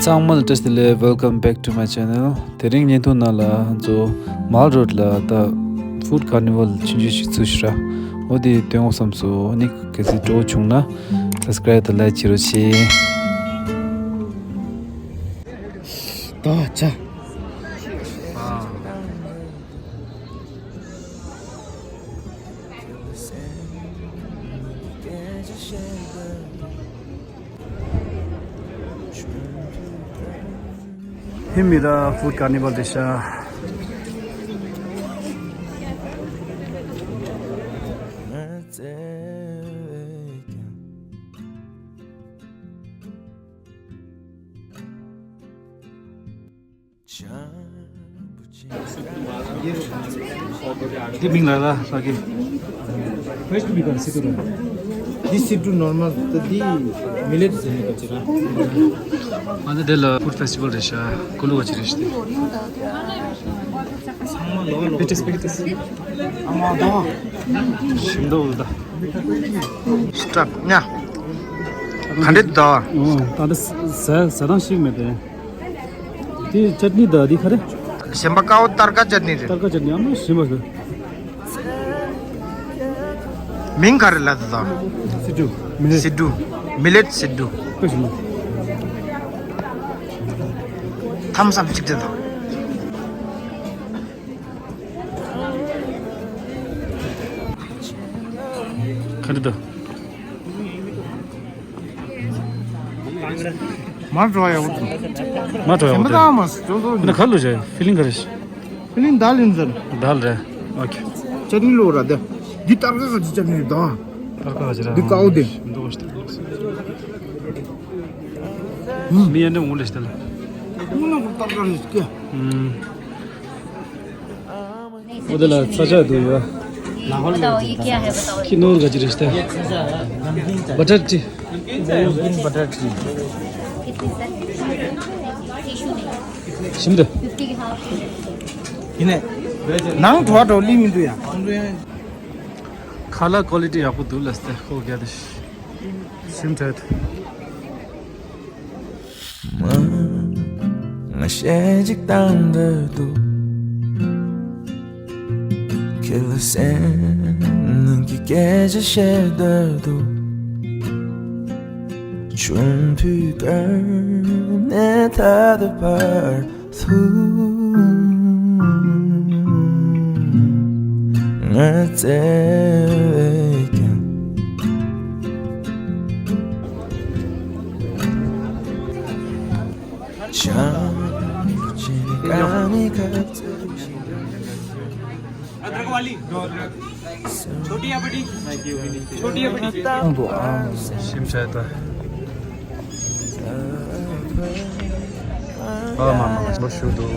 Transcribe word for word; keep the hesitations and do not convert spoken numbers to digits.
ཚང་མ་ལ་བཀྲ་ཤིས་བདེ་ལེགས། Welcome back to my channel. དེ་རིང་བརྙན་ཐུང་ནང་ལ་ང་ཚོ་མལ་རོཌ་ལ་ད་Food Carnival ཆུང་ཆུང་ཞིག་ཚུགས་ཤག་འོ་དེ་སྟོན་འོང་བསམ་སོང་། ཨ་ནི་གལ་སྲིད་སྤྲོ་བོ་བྱུང་ན་subscribe་དང་like་བྱེད་རོགས་བྱེད། ད་ཆ། ཧི་མི་ར་Food Carnival་རེད་ཤག་འདི་མིང་ལ་ལ་ལ་གི། First we got situ. This situ normal, the millet is in the culture. ཨ་ནི་འདི་ལ་Food Festival་རེད་ཤག་ཀུ་ལུ་བ་ཅི་རེད་ཤག Pitis, pitis. ཞིམ་འདུག་ད། སྟབས་ཉ། ག་འདྲས་འདུག་ད། ད་ལྟ་ཟ་ཟ་སྟངས་ཤེས་མེད་པས། དེ་ཅཊ་ནི་དང་དེ་ག་རེ། གཞན་པ་ཀའོ་ཏར་ཀ་ཅཊ་ནི་རེད། ཏར་ཀ་ཅཊ་ནི་ཨ་མ་ཞིམ་པ་རེད། མིང་ག་རེ་ལབ་འདུག་ད། སི་ཏུ། མི་ལེ། སི་ཏུ། མི་ལེ་སི་ཏུ། དཔེ་ཞིམ་པོ། ཐམ་སམ་གཅིག་སྟེར་དང་། ག་རེ་འདུག་མ་འགྲོ་ཡ་འུ་ཚོ། མ་འགྲོ་ཡ་འུ་ཚོ། མ་ད་མ་སོ་ཚོ། ཁ་ལོ་ཞེ་ཕི་ལིང་ག་རེ་ཞེ། ཕི་ལིང་ད་ལིན་ཟེར། ད་ལ་རེད། ཨོ་ཁེ། ཅ་ནི་ལོ་ར་ད། འདི་ཏར་ཀ་ག་ཅི་ཅ་ནི་ད། ཏར་ཀ་ག་ཅི་ར། འདི་ཀའོ་དེ། མི་ཡན་འདྲ་འོང་ལེ་ཤ་ད་ལ། འོང་ན་ཀོ་ཏར་ཀ་རེ་ཞིག་སྐྱེ། འོ་དེ་ལ་ཚ་ཆ་དུ་ཡོད། बताओ, ये क्या है, बताओ। ཁྱི་ནོར་ག་ཅི་རེད་ཤ་ད། butter tea. नमकीन butter tea. कितनी sir? Tissue नहीं। ཞིམ་འདུག་ཡིན་ནས། ནང་བྲོ་བ་བྲོ་ལི་མི་འདུག་ཡ། ཁ་ལག་ཀོ་ལི་ཊི་ཡག་པོ་འདུག་ལ་སྟེ་ཁོ་རྒྱ་དེ། ཞིམ་དྲགས། ང་ཞེ་གཅིག་བཏང་འདོད་འདུག་ཁྱེད་ལ་སེམས་ནང་གི་སྐད་ཆ་བཤད་འདོད་འདུག་ཆུང་དུས་ཀ་ནས་ད་ལྟ་བར་དུ་ང་བཙལ་བས་ཀྱང་བྱང་ཆུབ་ཀྱི་ཀ་ནས་ཁ་ཚ་ཞིག अदरक वाली। छोटी या बड़ी? छोटी या बड़ी? ཞིམ་ཆ་ད། ཨ་མ་མ་མ་ཞུ་དོ།